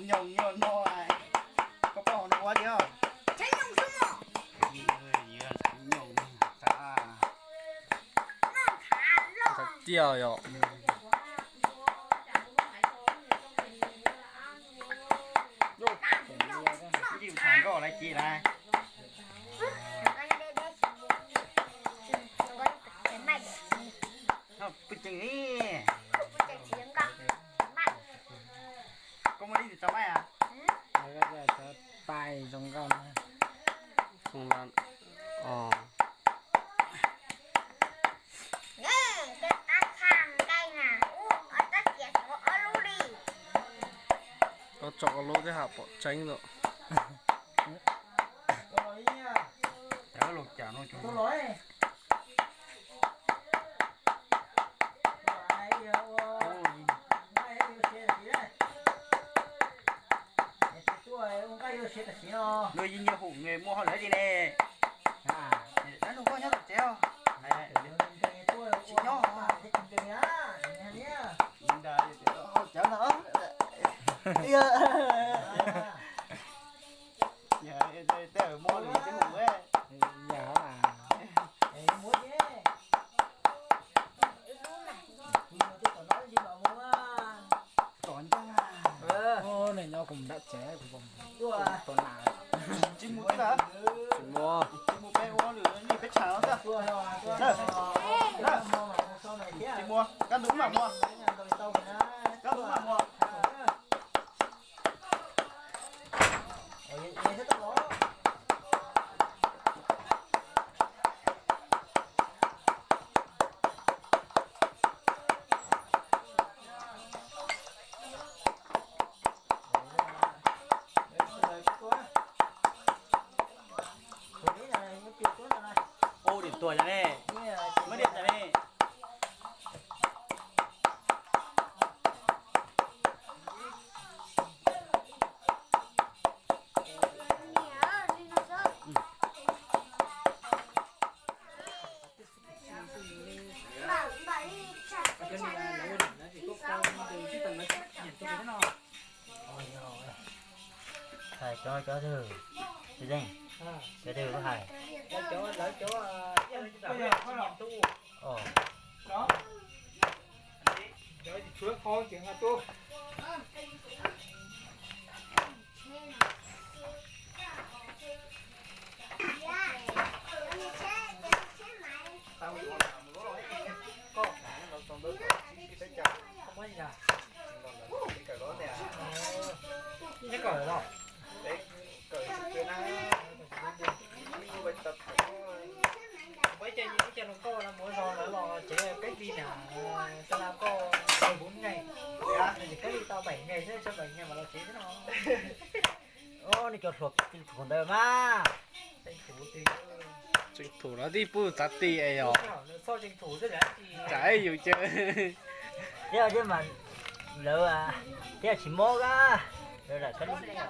Nyoos nyoos no, koj pom no ua tiag. Tiag yom. Nkauj lawv ci lawm. Pw ceev li. Koj muaj li tau maij a? Tais zoo nkauj na. Koj tso ob lub thiab ha pom tseeb lawm. Luag yeej nyiam hum muaj hauj lwm li ne. Dab laug koj nyob tom tsev os? Tsis nyob. Cawv no. Tej muaj lwm twb hum. Tom ncaj. Nws nyob kuv nram tsev kuv pom. Tsis mus twb lawm. Tsis mus. Tsis mus peb ua lwm ni peb tshav no xwb. Tsis mus, kab ntug mam mus. Kab ntug mam mus. Ua, dim tuag cov ne, muab diam cov ne. Hais cov, cov twg, tsis zeej, cov twg lub hais. Ib co hluas nkauj no mus zog lawv los tsev cách ly nè, xa la koj mười bốn ngày, cách ly tau bảy ngày xwb, trong bảy ngày mà los tsev xwb no. Ub, nej cov hluas tseem ntawd mas. Tseem thum no tib pub txav ti es yog. Tsam yus caw. Thiab thiab mas lawv thiab tsis mob kab. Lawv lam kab lub neej os.